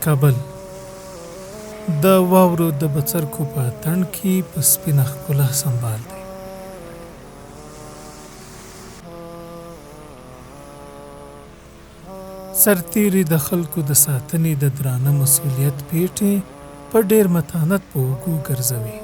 کابل د واورو د بڅرکو په اتڼ کې په سپینه ښکلا سمبال دی. سرتیري د خلکو د ساتنې د درانه مسوولیت پیټې په ډېر متانت په اوږو ګرځوي.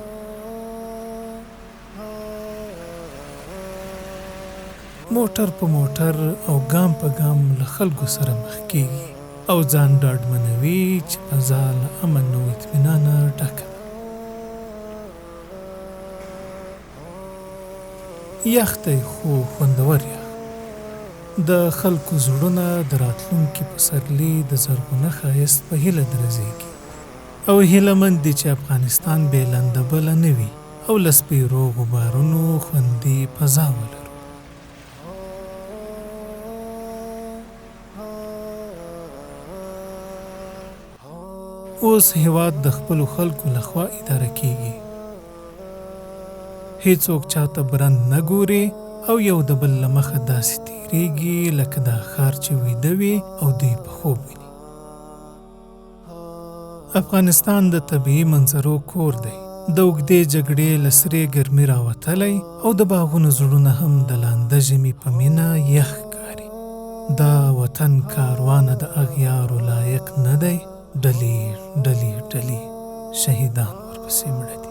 موټر په موټر او ګام په ګام له خلکو سره مخ کېږي او ځان ډاډمنوي چې فضا له امن او اطمینانه ډکه ده. یخ دی خو خوندور یخ. د خلکو زړونه د راتلونکي پسرلي د زرغونه ښایست په هیله درزېږي او هیله مند دي چې افغانستان بې لندبله نه وي او له سپېرو غبارونو خوندي فضا ولرو. اوس هېواد د خپلو خلکو له خوا اداره کېږي. هېڅوک چاته برند نه ګوري او یو د بل له مخه داسې تېرېږي لکه دا ښار چې ویده وي او دوی په خوب ویني. افغانستان د طبیعي منظرو کور دی. د اوږدې جګړې له سرې ګرمي راوتلی او د باغونو زړونه هم د لانده ژمي په مینه یخ ښکاري. دا وطن کاروانه د اغیارو لایق نه دی، ډلې ډلې ډلې شهیدان ورپسې مړه دي.